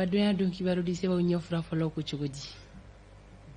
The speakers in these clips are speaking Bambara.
Arabadonya don kibaru di sɛbɛnw ɲɛfura fɔlɔ ko cogo di?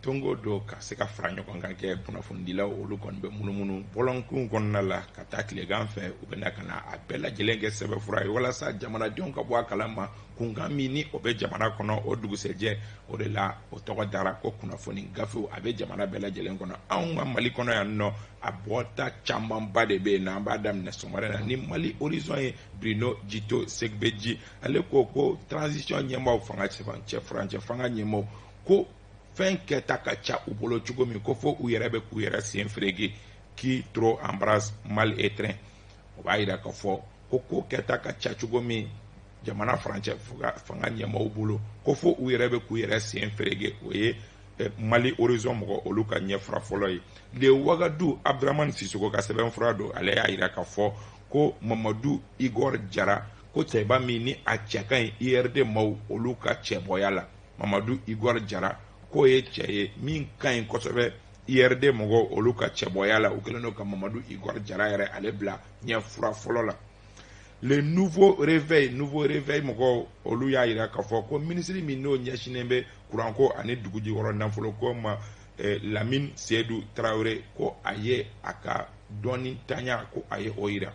Don o don ka se ka fara ɲɔgɔn kan kɛ kunnafonidilaw, olu kɔni bɛ munumunu bɔlɔnkunw kɔnɔna la ka taa tilegan fɛ. U bɛ na ka na a bɛɛ lajɛlen kɛ sɛbɛnfura ye walasa jamanadenw ka bɔ a kalama kunkan min ni o bɛ jamana kɔnɔ o dugusɛjɛ. O de la o tɔgɔ dara ko kunnafoni gafew. A bɛ jamana bɛɛ lajɛlen kɔnɔ, anw ka Mali kɔnɔ yan nɔ, a bɔta camanba de bɛ yen nɔ. An b'a daminɛ sɔgɔmada na ni Mali Horizon ye. Bruno Jito Segbeji, ale ko ko transition ɲɛmaaw, fanga cɛ furancɛ fanga ɲɛmaaw, ko fɛn kɛta ka ca u bolo cogo min ko fo u yɛrɛ bɛ k'u yɛrɛ sen fereke. Qui trop embrasse mal étreint. O b'a yira k'a fɔ ko ko kɛta ka ca cogo min jamana furancɛ fanga ɲɛmaaw bolo, ko fo u yɛrɛ bɛ k'u yɛrɛ sen fereke. O ye Mali Horizon mɔgɔ olu ka ɲɛfura fɔlɔ ye. Le Wagadu, Abdramani Sisoko ka sɛbɛnfura don. Ale y'a yira k'a fɔ ko Mamadu Igor Jara, ko cɛba min ni a cɛ ka ɲi URD maaw olu ka cɛbɔya la. Mamadu Igor Jara, k'o ye cɛ ye min ka ɲi kosɛbɛ URD mɔgɔw olu ka cɛbɔya la. U kɛlen don ka Mamadu Igor Jara yɛrɛ ale bila ɲɛfura fɔlɔ la. Le Nouveau Réveil, Nouveau Réveil mɔgɔw olu y'a yira k'a fɔ ko minisiri min n'o ɲɛsinnen bɛ kuranko ani dugujukɔrɔ nafoloko ma, Lamine Seydou Traoré, ko a ye a ka dɔnnitanya, ko a ye o yira,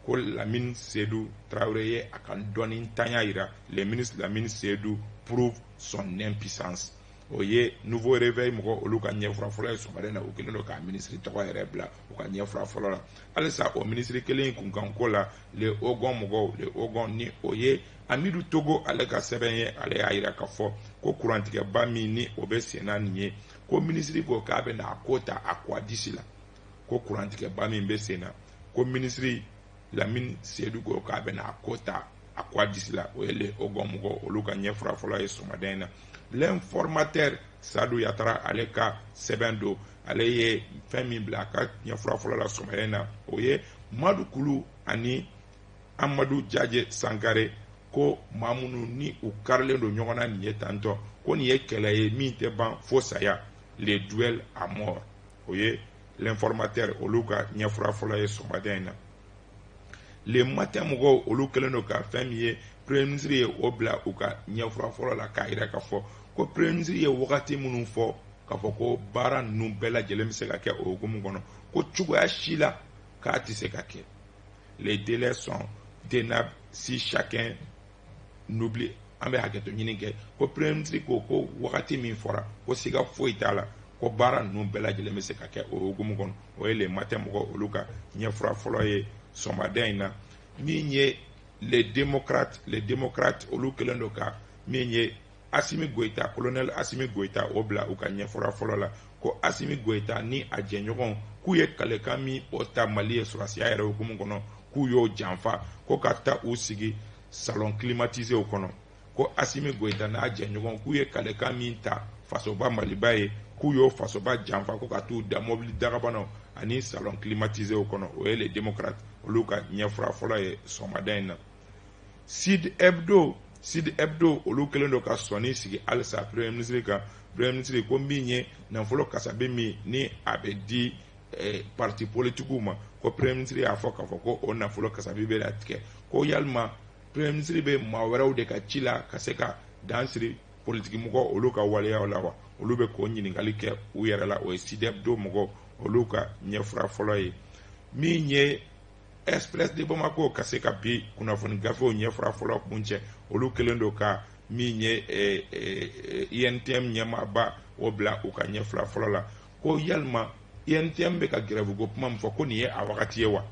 ko Lamine Seydou Traoré ye a ka dɔnnitanya yira. Le ministre Lamine Seydou prouve son impuissance. O ye Nouveau Réveil mɔgɔ olu ka ɲɛfura fɔlɔ ye sɔgɔmada in na. U kɛlen don k'a minisiri tɔgɔ yɛrɛ bila u ka ɲɛfura fɔlɔ la. Halisa o minisiri kelen in kunkanko la, Le Hogon mɔgɔw, Le Hogon ni o ye Amidu Togo ale ka sɛbɛn ye, ale y'a yira k'a fɔ ko kurantigɛba min ni o bɛ senna nin ye, ko minisiri ko k'a bɛ na a ko ta a ko a disi la. Ko kurantigɛba min bɛ sen na, ko minisiri Lamine Seydou ko k'a bɛ na a ko ta a ko a disi la. O ye Le Hogon mɔgɔ olu ka ɲɛfura fɔlɔ ye sɔgɔmada in na. L'Informateur, Sadu Yatara ale ka sɛbɛn don. Ale ye fɛn min bila a ka ɲɛfura fɔlɔ la sɔgɔmada in na, o ye Madu Kulu ani Amadu Jaje Sankare, ko maa minnu ni u karilen don ɲɔgɔn na nin ye tantɔ, ko nin ye kɛlɛ ye min tɛ ban fo saya, le duel à mort. O ye L'Informateur olu ka ɲɛfura fɔlɔ ye sɔgɔmada in na. Le Matin mɔgɔw olu kɛlen don ka fɛn min ye premier ministre ye, o bila u ka ɲɛfura fɔlɔ la, k'a yira k'a fɔ ko premier ministre ye wagati minnu fɔ k'a fɔ ko baara ninnu bɛɛ lajɛlen bɛ se ka kɛ o hukumu kɔnɔ, ko cogoya si la k'a tɛ se ka kɛ. Les délais sont tenables si chacun n'oublie. An bɛ hakɛto ɲini kɛ, ko premier ministre ko ko wagati min fɔra, ko siga foyi t'a la ko baara ninnu bɛɛ lajɛlen bɛ se ka kɛ o hukumu kɔnɔ. O ye Le Matin mɔgɔ olu ka ɲɛfura fɔlɔ ye sɔgɔmada in na. Min ye Le Démocrate, Le Démocrate olu kɛlen don ka min ye Asimi Goyita, colonel Asimi Goyita, o bila u ka ɲɛfura fɔlɔ la, ko Asimi Goyita ni a jɛɲɔgɔnw k'u ye kalekan min o ta Mali ye sɔrɔdasiya yɛrɛ hukumu kɔnɔ, k'u y'o janfa, ko ka taa u sigi salon climatiséw kɔnɔ. Ko Asimi Goyita n'a jɛɲɔgɔn k'u ye kalekan min ta fasoba Maliba ye, k'u y'o fasoba janfa, ko ka t'u da mobili dagabanaw ani salon climatiséw kɔnɔ. O ye Le Démocrate olu ka ɲɛfura fɔlɔ ye sɔgɔmada in na. Sud Hebdo, Sud Hebdo olu kɛlen don ka sɔnni sigi halisa premier ministre kan. Premier ministre ko min ye nafolo kasabi min ni a bɛ di parti politikiw ma, ko premier ministre y'a fɔ k'a fɔ ko o nafolo kasabi bɛ na tigɛ, ko yalima premier ministre bɛ maa wɛrɛw de ka ci la ka se ka dan siri politiki mɔgɔ olu ka waleyaw la wa? Olu bɛ k'o ɲininkali kɛ u yɛrɛ la. O ye Sud Hebdo mɔgɔ olu ka ɲɛfura fɔlɔ ye. Min ye Express de Bamako, ka se ka bi kunnafoni gafew ɲɛfura fɔlɔ kuncɛ, olu kɛlen don ka min ye UNTM ɲɛmaaba o bila u ka ɲɛfura fɔlɔ la, ko yalima UNTM bɛ ka grève ko kuma min fɔ, ko nin ye a wagati ye wa?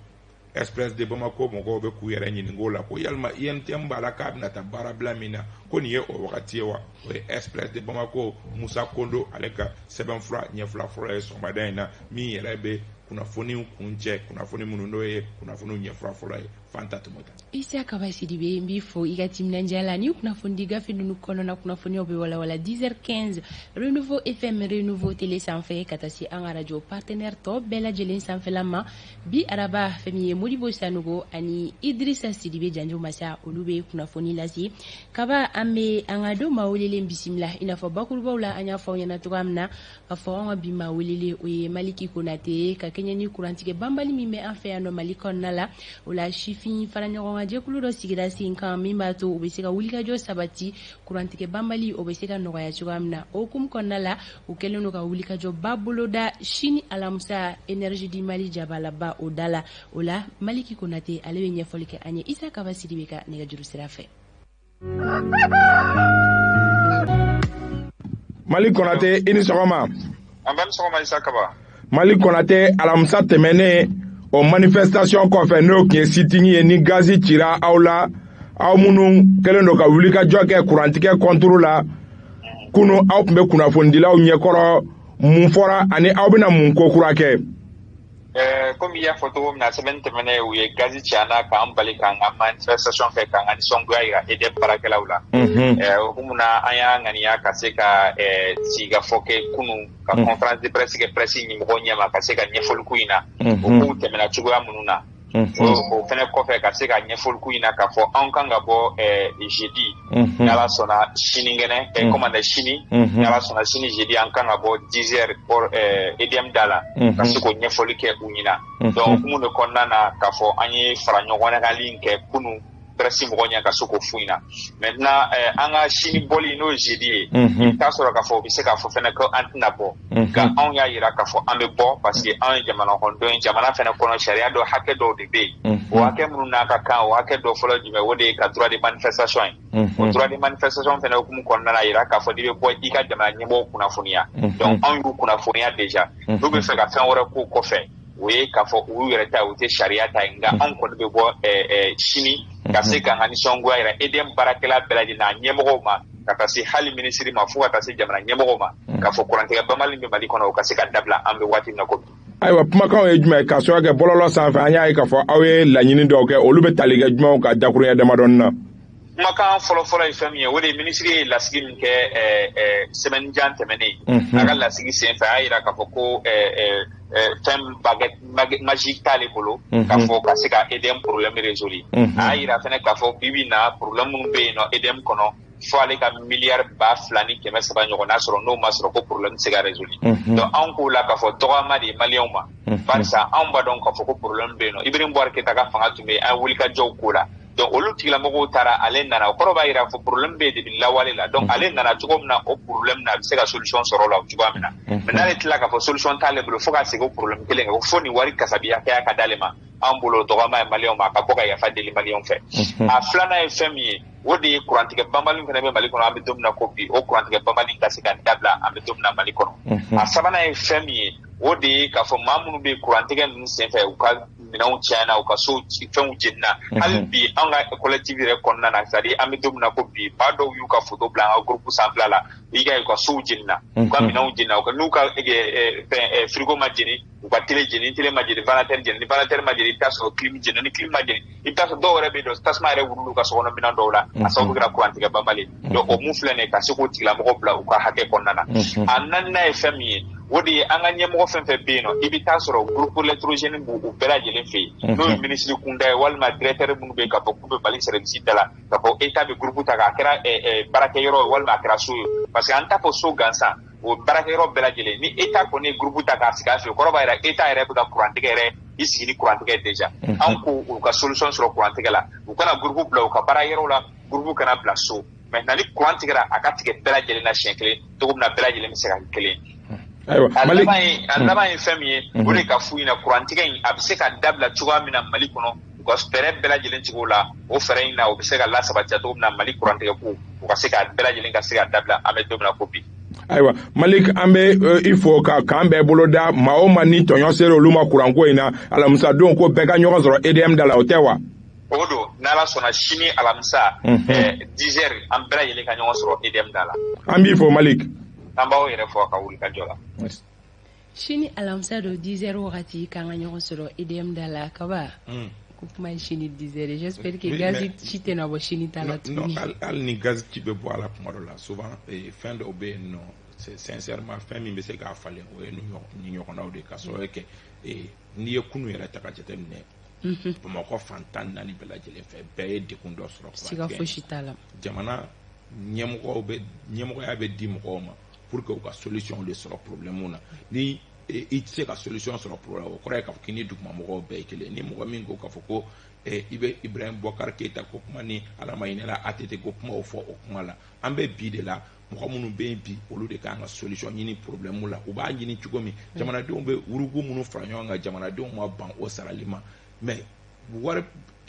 Express de Bamako mɔgɔw bɛ k'u yɛrɛ ɲininka o la, ko yalima UNTM b'a la k'a bɛna taa baarabila min na, ko nin ye o wagati ye wa? O ye Express de Bamako, Musa Kondo ale ka sɛbɛnfura ɲɛfila fɔlɔ ye sɔgɔmada in na, min yɛrɛ bɛ kunnafoniw kuncɛ, kunnafoni minnu n'o ye kunnafoniw ɲɛfura fɔlɔ ye. Fanta Tumota. Isa Kaba Sidibe, n b'i fo i ka timinandiya la. Ni kunnafoni gafe ninnu kɔnɔna kunnafoniyaw bɛ walawala 10h15 Renouveau FM, Renouveau Télé sanfɛ, ka taa se an ka radio partenaire tɔ bɛɛ lajɛlen sanfɛla ma. Bi araba, fɛn min ye Modibo Sanogo ani Idrissa Sidibe Janjo Masa, olu bɛ kunnafoni lase. Kaba, an bɛ an ka don maa welelen bisimila. I n'a fɔ bakurubaw la an y'a fɔ aw ɲɛna cogoya min na, k'a fɔ an ka bi maa welelen, o ye Maliki Konate ye ka kɛɲɛ ni kurantigɛ banbali min bɛ an fɛ yan nɔ Mali kɔnɔna la. O la sifin fara ɲɔgɔn kan jɛkulu dɔ sigira sen kan min b'a to u bɛ se ka wulikajɔ sabati kurantigɛ banbali o bɛ se ka nɔgɔya cogoya min na. O hukumu kɔnɔna la, u kɛlen don ka wulikajɔba boloda sini alamisa Énergie du Mali jabalaba o da la. O la Maliki Konate ale bɛ ɲɛfɔli kɛ an ye Isa Kaba Sidibe ka nɛgɛjuru sira fɛ. Mali Konate, i ni sɔgɔma. An bɛ ni sɔgɔma Isa Kaba. Mali Konate, alamisa tɛmɛnen o manifestation kɔfɛ, n'o tun ye sit-in ye, ni gazi cira aw la, aw minnu kɛlen don ka wulikajɔ kɛ kurantigɛ contre la, kunu aw tun bɛ kunnafonidilaw ɲɛkɔrɔ. Mun fɔra ani aw bɛna mun ko kura kɛ? Komi i y'a fɔ cogo min na, semaine tɛmɛnen u ye gazi ci an na k'an bali k'an ka manifestation kɛ, k'an ka nisɔngoya yira EDM baarakɛlaw la. O hukumu na, an y'a ŋaniya ka se ka sigikafɔ kɛ kunun, ka conférence de presse kɛ presse ɲɛmɔgɔ ɲɛma, ka se ka ɲɛfɔli k'u ɲɛna o kow tɛmɛna cogoya minnu na. O fɛnɛ kɔfɛ, ka se ka ɲɛfɔli k'u ɲɛna k'a fɔ anw kan ka bɔ jeudi, ni Ala sɔnna sinikɛnɛ, comment dire, sini, ni Ala sɔnna sini jeudi, an kan ka bɔ 10 heures EDM da la, ka se k'o ɲɛfɔli kɛ u ɲɛna. Donc hukumu de kɔnɔna na, k'a fɔ an ye fara ɲɔgɔn kan kɛ kunun presse mɔgɔ ɲɛ, ka se k'o f'u ɲɛna. Maintenant, an ka sini bɔli, n'o ye jeudi ye, i bɛ taa sɔrɔ k'a fɔ u bɛ se k'a fɔ fɛnɛ ko an tɛna bɔ, nka anw y'a yira k'a fɔ an bɛ bɔ, parce que anw ye jamana kɔnɔdenw ye. Jamana fɛnɛ kɔnɔ, sariya dɔ, hakɛ dɔw de bɛ yen. O hakɛ minnu n'a ka kan, o hakɛ dɔ fɔlɔ jumɛn? O de ye ka droit de manifestation ye. O droit de manifestation fɛnɛ hukumu kɔnɔna na, yira k'a fɔ n'i bɛ bɔ, i ka jamana ɲɛmɔgɔw kunnafoniya. Donc anw y'u kunnafoniya déjà. N'u bɛ fɛ ka fɛn wɛrɛ k'o kɔfɛ, o ye k'a fɔ u y'u yɛrɛ ta ye, u tɛ sariya ta ye. Nka anw kɔni bɛ bɔ sini ka se k'an ka nisɔngoya yira EDM baarakɛla bɛɛ lajɛlen n'a ɲɛmɔgɔw ma, ka taa se hali minisiri ma, fo ka taa se jamana ɲɛmɔgɔw ma, k'a fɔ kurantigɛ banbali bɛ Mali kɔnɔ, o ka se ka dabila, an bɛ waati min na ko bi. Ayiwa, kumakanw ye jumɛn ye k'a sababu kɛ bɔlɔlɔ sanfɛ? An y'a ye k'a fɔ aw ye laɲini dɔw kɛ, olu bɛ tali kɛ jumɛnw ka dakuruɲɛ damadɔni na? Kumakan fɔlɔfɔlɔ ye fɛn min ye, o de ye minisiri ye lasigi min kɛ semaine jan tɛmɛnen. A ka lasigi senfɛ, a y'a yira k'a fɔ ko fɛn baguette magique t'ale bolo k'a fɔ ka se ka EDM problème résoudre. A y'a yira fɛnɛ k'a fɔ bi bi in na, problème minnu bɛ yen nɔ EDM kɔnɔ, fo ale ka miliyari 2300 ɲɔgɔnna sɔrɔ. N'o ma sɔrɔ, ko problème tɛ se ka résoudre. Donc anw k'o la k'a fɔ dɔgɔyama de ye maliyɛnw ma, barisa anw b'a dɔn k'a fɔ ko problème bɛ yen nɔ. Ibrahim Boubacar Keïta ka fanga tun bɛ yen, an ye wulikajɔw k'o la. Donc olu tigilamɔgɔw taara, ale nana, o kɔrɔ b'a yira fɔ problème bɛ yen depuis lawale la. Donc ale nana cogo min na, o problème na, a bɛ se ka solution sɔrɔ o la o cogoya min na. Mais n'ale tila k'a fɔ solution t'ale bolo, fo ka segin o problème kelen kan, fo nin wari kasabi hakɛya ka d'ale ma, an bolo dɔgɔma ye maliyɛnw ma, a ka bɔ ka yafa deli maliyɛnw fɛ. A filanan ye fɛn min ye, o de ye kurantigɛ banbali fana bɛ Mali kɔnɔ, an bɛ don min na ko bi, o kurantigɛ banbali ka se ka dabila, an bɛ don min na Mali kɔnɔ. A sabanan ye fɛn min ye, o de ye k'a fɔ maa minnu bɛ kurantigɛ ninnu senfɛ, u ka minɛnw tiɲɛna, u ka so fɛnw jenina. Hali bi, an ka collectif yɛrɛ kɔnɔna na, c'est à dire an bɛ don min na ko bi, maa dɔw y'u ka photo bila an ka groupe sanfɛla la, i ka u ka sow jenina, u ka minɛnw jenina, n'u ka fɛn frigo ma jeni, u ka télé jeni, télé ma jeni, ventilateur jeni, ni ventilateur ma jeni, i bɛ taa sɔrɔ clim jeni, ni clim ma jeni, i bɛ taa sɔrɔ dɔw yɛrɛ bɛ yen nɔ, tasuma yɛrɛ wulila u ka sokɔnɔ minɛn dɔw la, a sababu kɛra kurantigɛ banbali. Donc o mun filɛ nin ye, ka se k'o tigilamɔgɔw bila u ka hakɛ kɔnɔna na. A naaninan ye fɛn min ye, o de ye an ka ɲɛmɔgɔ fɛn fɛn bɛ yen nɔ, i bɛ taa sɔrɔ groupe électrogène b'u u bɛɛ lajɛlen fɛ yen, n'o ye minisiri kunda ye walima directeur minnu bɛ yen, k'a fɔ k'u bɛ Mali service da la, k'a fɔ État bɛ groupe ta, k'a kɛra baarakɛyɔrɔ ye walima a kɛra so ye, parce que an t'a fɔ so gansan, o baarakɛyɔrɔ bɛɛ lajɛlen, ni État kɔni ye groupe ta k'a sigi a fɛ, o kɔrɔ b'a jira État yɛrɛ bɛ ka kurantigɛ yɛrɛ i sigi ni kurantigɛ déjà. Anw ko u ka solution sɔrɔ kurantigɛ la, u kana groupe bila u ka baara yɔrɔ la, groupe kana bila so. Maintenant, ni courant tigɛra, a ka tigɛ bɛɛ lajɛlen na siɲɛ kelen, cogo min na bɛɛ lajɛlen bɛ se ka kɛ kelen. Ayiwa. A laban ye fɛn min ye, o de ka f'u ɲɛna, kurantigɛ in a bɛ se ka dabila cogoya min na Mali kɔnɔ, u ka fɛɛrɛ bɛɛ lajɛlen tigɛ o la. O fɛɛrɛ in na, o bɛ se ka lasabati cogo min na Mali kurantigɛ ko, u ka se ka bɛɛ lajɛlen ka se ka dabila, an bɛ don min na ko bi. Ayiwa Malik, an bɛ i fo ka k'an bɛɛ bolo da maa o maa ni tɔɲɔ sera olu ma kuranko in na. Alamisa don, ko bɛɛ ka ɲɔgɔn sɔrɔ EDM da la, o tɛ wa? O don, n'Ala sɔnna, sini alamisa 10 heures, an bɛɛ lajɛlen ka ɲɔgɔn sɔrɔ EDM da la. An b'i fo Malik. An b'aw yɛrɛ fo a ka wuli ka jɔ la. Sini alamisa don, 10 heures wagati, k'an ka ɲɔgɔn sɔrɔ EDM da la. Kaba ko kuma ye sini 10 heures, j'espère que gazi ci tɛna bɔ sini ta la tuguni. Hali ni gazi ci bɛ bɔ a la kuma dɔ la, souvent fɛn dɔw bɛ yen nɔ, sincèrement, fɛn min bɛ se k'a falen, o ye ni ɲɔgɔnnaw de ye, ka sababu kɛ n'i ye kunun yɛrɛ ta ka jateminɛ, Bamakɔ fan 14 bɛɛ lajɛlen fɛ, bɛɛ ye degun dɔ sɔrɔ. Siga fosi t'a la. Jamana ɲɛmɔgɔw bɛ, ɲɛmɔgɔya bɛ di mɔgɔw ma pour que u ka solution de sɔrɔ problème na. Ni i tɛ se ka solution sɔrɔ problème, o kɔrɔ ye k'a fɔ k'i ni dugumamɔgɔw bɛɛ ye kelen. Ni mɔgɔ min ko k'a fɔ ko i bɛ Ibrahim Boubacar Keïta ko kuma ni Ala ma hinɛ la ATT ko kumaw fɔ o kuma la, an bɛ bi de la. Mɔgɔ minnu bɛ yen bi, olu de kan ka solution ɲini problème la. U b'a ɲini cogo min, jamanadenw bɛ wuruku minnu fara ɲɔgɔn kan, jamanadenw ma ban o sarali ma. Mais wari,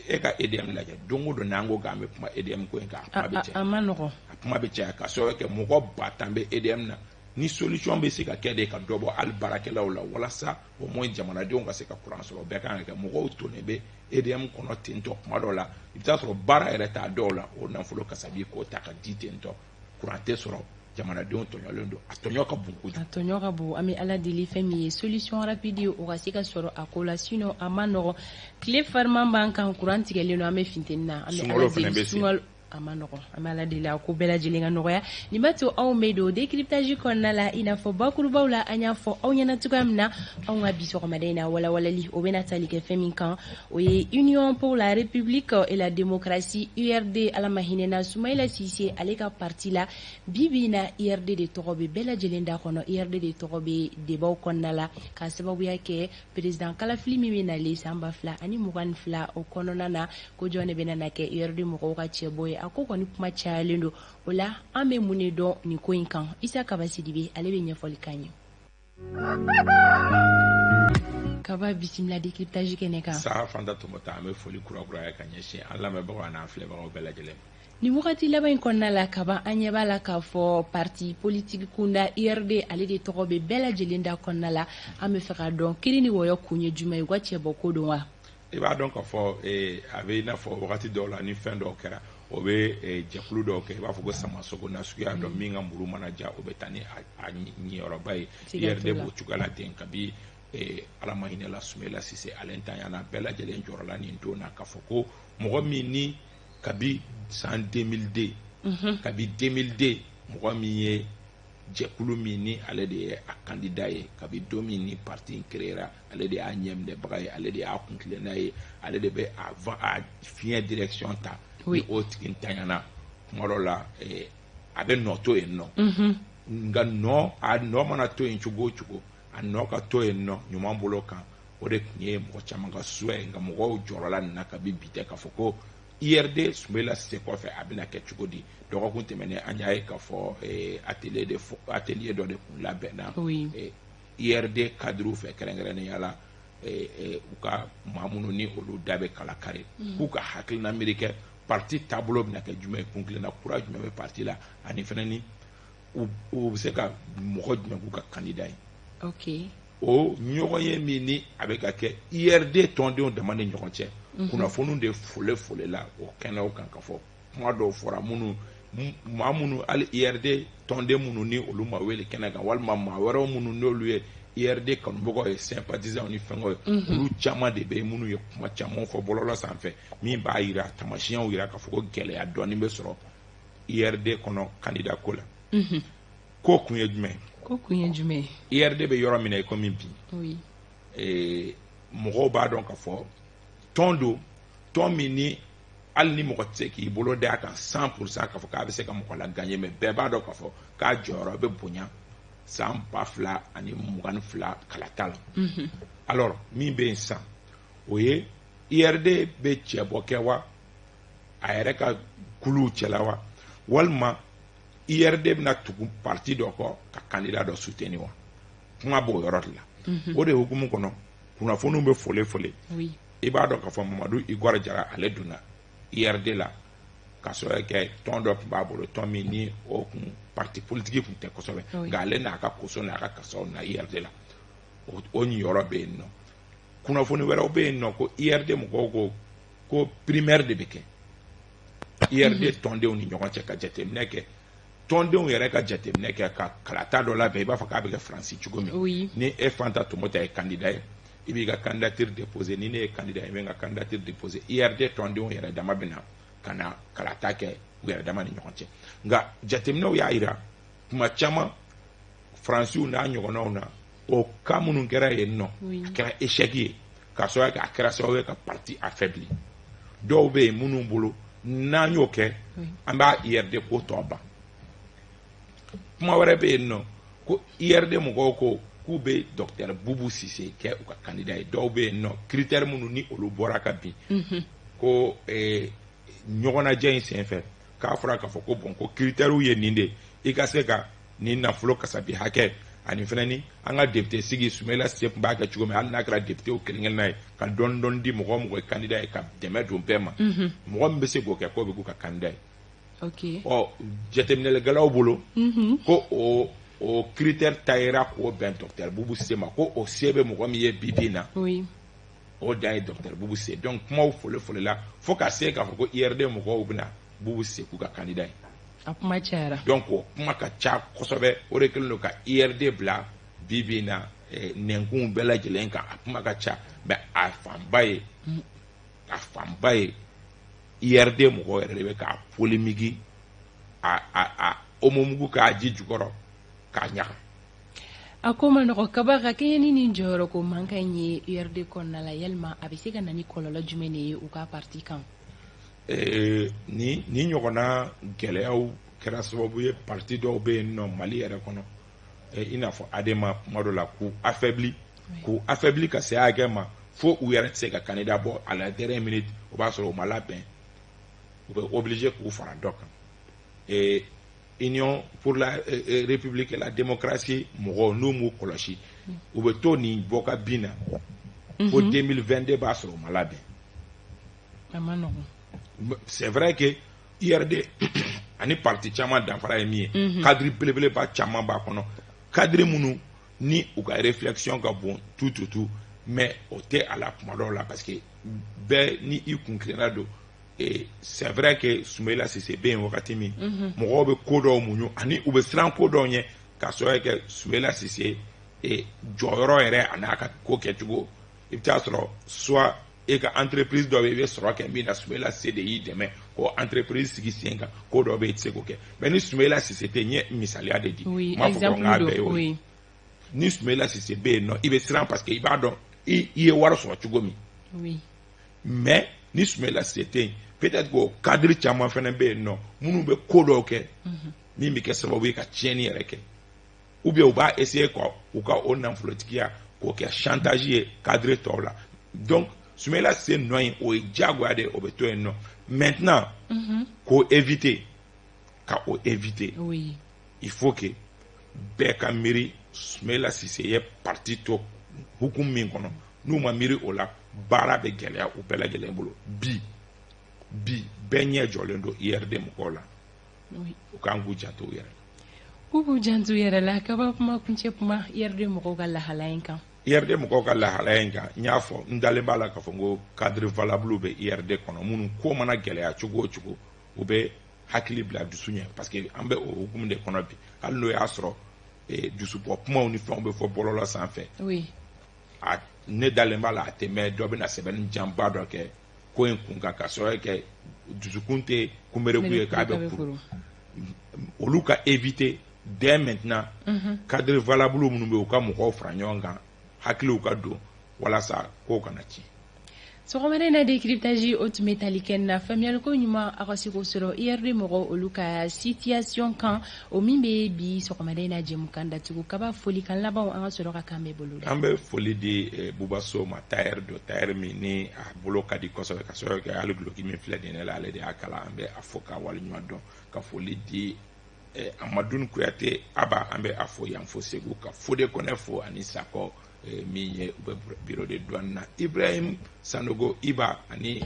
e ka EDM lajɛ, don o don n'an ko k'an bɛ kuma EDM ko in kan, a kuma bɛ caya. A ma nɔgɔn. A kuma bɛ caya ka sababu kɛ mɔgɔ 10 000 bɛ EDM na. Ni solution bɛ se ka kɛ de ka dɔ bɔ hali baarakɛlaw la, walasa au moins jamanadenw ka se ka courant sɔrɔ, o bɛɛ kan ka kɛ. Mɔgɔw tonnen bɛ EDM kɔnɔ ten tɔ. Kuma dɔw la, i bɛ taa sɔrɔ baara yɛrɛ t'a dɔw la, o nafolo kasabi k'o ta ka di ten tɔ, courant tɛ sɔrɔ, jamanadenw tɔɲɔlen don. A tɔɲɔ ka bon kojugu. A tɔɲɔ ka bon. An bɛ Ala deli, fɛn min ye solution rapide ye, o ka se ka sɔrɔ a ko la, sinon a ma nɔgɔn. Tile fariman b'an kan, courant tigɛlen don, an bɛ funteni na. An bɛ Ala deli, sunkalo a ma nɔgɔn. An bɛ Ala deli, a ko bɛɛ lajɛlen ka nɔgɔya. Nin b'a to anw bɛ don décryptage kɔnɔna la. I n'a fɔ bakurubaw la, an y'a fɔ aw ɲɛna cogoya min na, anw ka bi sɔgɔmada in na walawalali, o bɛna tali kɛ fɛn min kan, o ye Union pour la République et la démocratie, URD. Ala ma hinɛna Soumaïla Cissé ale ka parti la. Bi bi in na, URD de tɔgɔ bɛ bɛɛ lajɛlen da kɔnɔ, URD de tɔgɔ bɛ débatw kɔnɔna la, k'a sababuya kɛ président kalafili min bɛ nalen san 2022, o kɔnɔna na, ko jɔn de bɛna na kɛ URD mɔgɔw ka cɛbɔ ye. A ko kɔni kuma cayalen don. O la, an bɛ mun de dɔn nin ko in kan? Isa Kaba Sidibe, ale bɛ ɲɛfɔli k'an ye. Kaba, bisimila décryptage kɛnɛ kan. Sa Fanta Tɔmɔta, an bɛ foli kurakuraya ka ɲɛsin an lamɛnbagaw an'an filɛbagaw bɛɛ lajɛlen ma. Nin wagati laban in kɔnɔna la, kaban an ɲɛ b'a la k'a fɔ parti politique kunda, URD, ale de tɔgɔ bɛ bɛɛ lajɛlen da kɔnɔna la. An bɛ fɛ ka dɔn, kiri ni wɔyɔ kun ye jumɛn ye? U ka cɛbɔ ko don wa? I b'a dɔn k'a fɔ a bɛ i n'a fɔ wagati dɔw la, ni fɛn dɔw kɛra, o bɛ jɛkulu dɔw kɛ, i b'a fɔ ko samasogo na suguya dɔ min ka muru mana ja, o bɛ taa ni a ɲiyɔrɔba ye. URD b'o cogoya la ten. Kabi Ala ma hinɛ la Soumaïla Cissé ale ntanyana, bɛɛ lajɛlen jɔrɔla nin don na k'a fɔ ko mɔgɔ min ni kabi san 2002, kabi 2002, mɔgɔ min ye jɛkulu min ni ale de ye a candidat ye, kabi don min ni parti in créera, ale de y'a ɲɛminɛbaga ye, ale de y'a kuntilenna ye, ale de bɛ a fiɲɛ direction ta, ni o tigi ntanyana, kuma dɔ la a bɛ nɔ to yen nɔ. Nka nɔ, a nɔ mana to yen cogo o cogo, a nɔ ka to yen nɔ ɲuman bolo kan, o de tun ye mɔgɔ caman ka souhait ye. Nka mɔgɔw jɔrɔla nin na kabi bi tɛ, k'a fɔ ko URD, Soumaïla Cissé kɔfɛ, a bɛna kɛ cogo di? Dɔgɔkun tɛmɛnen, an y'a ye k'a fɔ atelier dɔ de tun labɛnna URD cadre fɛ, kɛrɛnkɛrɛnnenya la u ka maa minnu ni olu da bɛ kala kari, k'u ka hakilina miiri kɛ parti taabolo bɛna kɛ jumɛn ye, kuntilenna kura jumɛn bɛ parti la, ani fɛnɛ ni u bɛ se ka mɔgɔ jumɛn k'u ka candidat ye. O ɲɔgɔn ye min ni a bɛ ka kɛ URD tɔndenw dama ni ɲɔgɔn cɛ, kunnafoniw de fole folela o kɛnɛw kan, ka fɔ kuma dɔw fɔra minnu maa minnu, hali URD tɔnden minnu ni olu ma wele kɛnɛ kan, walima maa wɛrɛw minnu n'olu ye URD kanubagaw ye, sympathisants ni fɛngɛw ye, olu caman de bɛ yen minnu ye kuma caman fɔ bɔlɔlɔ sanfɛ, min b'a yira, tamasiyɛnw yira k'a fɔ ko gɛlɛya dɔɔnin bɛ sɔrɔ URD kɔnɔ candidat ko la. Ko kun ye jumɛn ye? Ko kun ye jumɛn ye? URD bɛ yɔrɔ min na i komi bi, mɔgɔw b'a dɔn k'a fɔ tɔn don, tɔn min ni hali ni mɔgɔ tɛ se k'i bolo da a kan 100% k'a fɔ k'a bɛ se ka mɔgɔ la gagner, mais bɛɛ b'a dɔn k'a fɔ k'a jɔyɔrɔ bɛ bonya san 2022 kalata la. Alors, min bɛ yen sisan, o ye URD bɛ cɛbɔ kɛ wa a yɛrɛ ka kuluw cɛla wa, walima URD bɛna tugu parti dɔ kɔ ka candidat dɔ soutenir wa? Kuma b'o yɔrɔ de la. O de hukumu kɔnɔ, kunnafoniw bɛ fole fole. I b'a dɔn k'a fɔ Mamadu Igor Jara, ale donna URD la ka sɔrɔ kɛ tɔn dɔ tun b'a bolo, tɔn min ni o kun parti politique tun tɛ kosɛbɛ, nka ale n'a ka koso n'a ka kasaw na URD la, o ɲiyɔrɔ bɛ yen nɔ. Kunnafoni wɛrɛw bɛ yen nɔ ko URD mɔgɔw ko ko primaire de bɛ kɛ URD tɔndenw ni ɲɔgɔn cɛ, ka jateminɛ kɛ, tɔndenw yɛrɛ ka jateminɛ kɛ ka kalata dɔ labɛn, i b'a fɔ k'a bɛ kɛ Faransi cogo min. Ni e Fanta Tomota ye candidat ye, i b'i ka candidature déposer. Ni ne ye candidat ye, i bɛ n ka candidature déposer. URD tɔndenw yɛrɛ dama bɛ na ka na kalata kɛ u yɛrɛ dama ni ɲɔgɔn cɛ. Nka jateminɛw y'a yira tuma caman, Faransiw n'a ɲɔgɔnnaw na, o cas minnu kɛra yen nɔ, a kɛra échec ye, k'a sababu kɛ a kɛra sababu ye ka parti affaibli. Dɔw bɛ yen minnu bolo, n'an y'o kɛ, an b'a URD ko tɔ ban. Kuma wɛrɛ bɛ yen nɔ ko URD mɔgɔw ko K'u bɛ docteur Bubu Sise kɛ u ka candidat ye. Dɔw bɛ yen nɔ, critère minnu ni olu bɔra ka bin, ko ɲɔgɔnnajɛ in senfɛ, k'a fɔra k'a fɔ ko bon, ko critères ye nin de: i ka se ka nin nafolo kasabi hakɛ, ani fana ni an ka député sigi, Sumayila Sise tun b'a kɛ cogo min, hali n'a kɛra député kelen kelenna ye, ka dɔɔni dɔɔni di mɔgɔ o mɔgɔ ye candidat ye, ka dɛmɛ don bɛɛ ma, mɔgɔ min bɛ se k'o kɛ, k'o bɛ k'u ka candidat ye. Ɔ, jateminɛlikɛlaw bolo, ko o critère tayera k'o bɛn docteur Bubu Sise ma, ko o se bɛ mɔgɔ min ye bi bi in na, o dan ye docteur Bubu Sise. Donc kumaw fole folela fo ka se k'a fɔ ko IRD mɔgɔw bɛna Bubu Sise k'u ka candidat ye. A kuma cayara. Donc o kuma ka ca kosɛbɛ. O de kɛlen don ka IRD bila bi bi in na nɛnkunw bɛɛ lajɛlen kan. A kuma ka ca, mais a fanba ye IRD mɔgɔw yɛrɛ de bɛ k'a polémique, a omomugu k'a ji jukɔrɔ k'a ɲaga. A ko ma nɔgɔ. Kaba, ka kɛɲɛ ni nin jɔyɔrɔ ko mankan in ye URD kɔnɔna la, yalima a bɛ se ka na ni kɔlɔlɔ jumɛn de ye u ka parti kan? Ni ɲɔgɔnna gɛlɛyaw kɛra sababu ye, parti dɔw bɛ yen nɔ Mali yɛrɛ kɔnɔ, i n'a fɔ ADEMA, kuma dɔ la k'u affaibli ka se hakɛ ma fo u yɛrɛ tɛ se ka candidat bɔ à la dernière minute. O b'a sɔrɔ u ma labɛn, u bɛ obligé k'u fara dɔ kan. Union pour la République et la démocratie mɔgɔw, n'u m'u kɔlɔsi, u bɛ to nin bɔ ka bin na fo 2022, b'a sɔrɔ u ma labɛn. A ma nɔgɔn. C'est vrai que IRD ani parti caman danfara ye min ye, cadre belebeleba caman b'a kɔnɔ, cadre minnu ni u ka réflexion ka bon tout tout tout, mais o tɛ a la kuma dɔw la, parce que bɛɛ ni i kun tilenna don. Et c'est vrai que Soumaïla Cissé bɛ yen wagati min, mɔgɔw bɛ ko dɔw muɲu ani u bɛ siran ko dɔw ɲɛ, k'a sababu kɛ Soumaïla Cissé jɔyɔrɔ yɛrɛ a n'a ka ko kɛcogo. I bɛ taa sɔrɔ soit e ka entreprise dɔ bɛ yen, i bɛ sɔrɔ kɛ min na, Soumaïla Cissé de y'i dɛmɛ k'o entreprise sigi sen kan. Ko dɔ bɛ yen, i tɛ se k'o kɛ. Mais ni Soumaïla Cissé tɛ yen, n ye misaliya de di, n m'a fɔ ko n k'a bɛɛ y'o ye, ni Soumaïla Cissé bɛ yen nɔ, i bɛ siran parce que i b'a dɔn i ye wari sɔrɔ cogo min. Mais ni Soumaïla Cissé tɛ yen, peut-être que o cadre caman fana bɛ yen nɔ minnu bɛ ko dɔw kɛ min bɛ kɛ sababu ye ka tiɲɛni yɛrɛ kɛ, ou bien u b'a essayer ka u ka o nafolotigiya k'o kɛ chantage ye cadre tɔw la. Donc Soumaïla Cissé nɔ in, o ye diyagoya de ye, o bɛ to yen nɔ. Maintenant, k'o éviter, ka o éviter, il faut que bɛɛ ka miiri Soumaïla Cissé ye parti to hukumu min kɔnɔ. N'u ma miiri o la, baara bɛ gɛlɛya u bɛɛ lajɛlen bolo. Bi bi, bɛɛ ɲɛ jɔlen don IRD mɔgɔw la. U kan k'u janto u yɛrɛ la. K'u k'u janto u yɛrɛ la. Kaba, kuma kuncɛ kuma IRD mɔgɔw ka lahalaya in kan. IRD mɔgɔw ka lahalaya in kan, n y'a fɔ, n dalen b'a la k'a fɔ n ko cadre valable bɛ IRD kɔnɔ, minnu ko mana gɛlɛya cogo o cogo, u bɛ hakili bila dusu ɲɛ, parce que an bɛ o hukumu de kɔnɔ bi. Hali n'o y'a sɔrɔ dusubɔ kumaw ni fɛnw bɛ fɔ bɔlɔlɔ sanfɛ, a ne dalen b'a la, a tɛ mɛn, dɔ bɛna sɛbɛnni janba dɔ kɛ ko in kun kan, ka sababu kɛ dusukun tɛ kunbereku ye k'a bɛ kuru. Olu ka éviter dès maintenant, cadre valable minnu bɛ yen, u ka mɔgɔw fara ɲɔgɔn kan, hakiliw ka don walasa kow kana tiɲɛ. Sɔgɔmada in na, décryptage o tun bɛ tali kɛ na faamuyaliko ɲuman a ka se k'o sɔrɔ IRD mɔgɔw olu ka situation kan, o min bɛ bi sɔgɔmada in na jɛmukan datugu. Kaba, folikan labanw, an ka sɔrɔ ka kan bɛɛ bolo da. An bɛ foli di Buba So ma, tailleur don, tailleur min ni a bolo ka di kosɛbɛ, ka sababu kɛ hali duloki min filɛ nin ye ne la, ale de y'a kala. An bɛ a fo k'a waleɲuman dɔn, ka foli di Amadou Kuyate Aba, an bɛ a fo yan fo Segu, ka Fode Kɔnɛ fo ani Sakɔ min ye u bɛ bureau de douane na, Ibrahim Sanogo Iba ani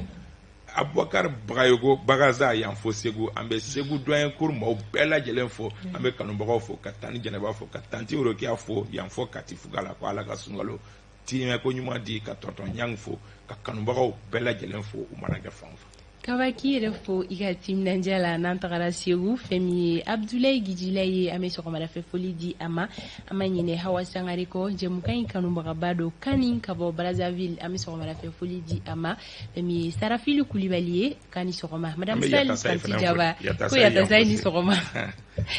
Abubakar Bagayogo Bagaza yan fo Segu. An bɛ Segu doyen cour maaw bɛɛ lajɛlen fo, an bɛ kanubagaw fo, ka Tani Jɛnɛba fo, ka Tanti Rokiya fo yan fo Kati Fuga la, ko Ala ka sunkalo timɛ ko ɲuman di, ka tonton Ɲang fo, ka kanubagaw bɛɛ lajɛlen fo, u mana kɛ fan o fan. Kaba, k'i yɛrɛ fo i ka timinandiya la. N'an tagara Segu, fɛn min ye Abdulayi Gijila ye, an bɛ sɔgɔmadafɛ foli di a ma. An ma ɲinɛ Hawa Sangare kɔ, jɛmukan in kanubagaba don, Kani ka bɔ Brazzaville, an bɛ sɔgɔmadafɛ foli di a ma. Fɛn min ye Sarafili Kulibali ye, k'a ni sɔgɔma. Madame Sali Tanti Jaba ko Yatasa ni sɔgɔma.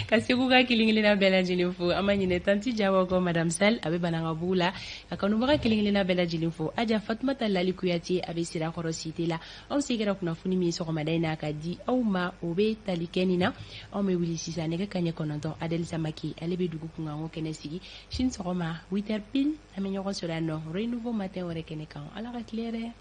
Ka Segu ka kelen kelenna bɛɛ lajɛlen fo. An ma ɲinɛ tantie Jawa kɔ, madame Sall, a bɛ Banankabugu la. Ka kanubaga kelen kelenna bɛɛ lajɛlen fo. Aja Fatumata Lali Kuyate, a bɛ Sirakɔrɔ cité la. Anw se kɛra kunnafoni min sɔgɔmada in na ka di aw ma, o bɛ tali kɛ nin na. Anw bɛ wuli sisan nɛgɛ kaɲɛ 9, Adel Samake, ale bɛ dugu kunkanko kɛnɛ sigi. Sini sɔgɔma 8 heures pile, an bɛ ɲɔgɔn sɔrɔ yan nɔ, Renouveau matin wɛrɛ kɛnɛ kan. Ala ka tile yɛrɛ.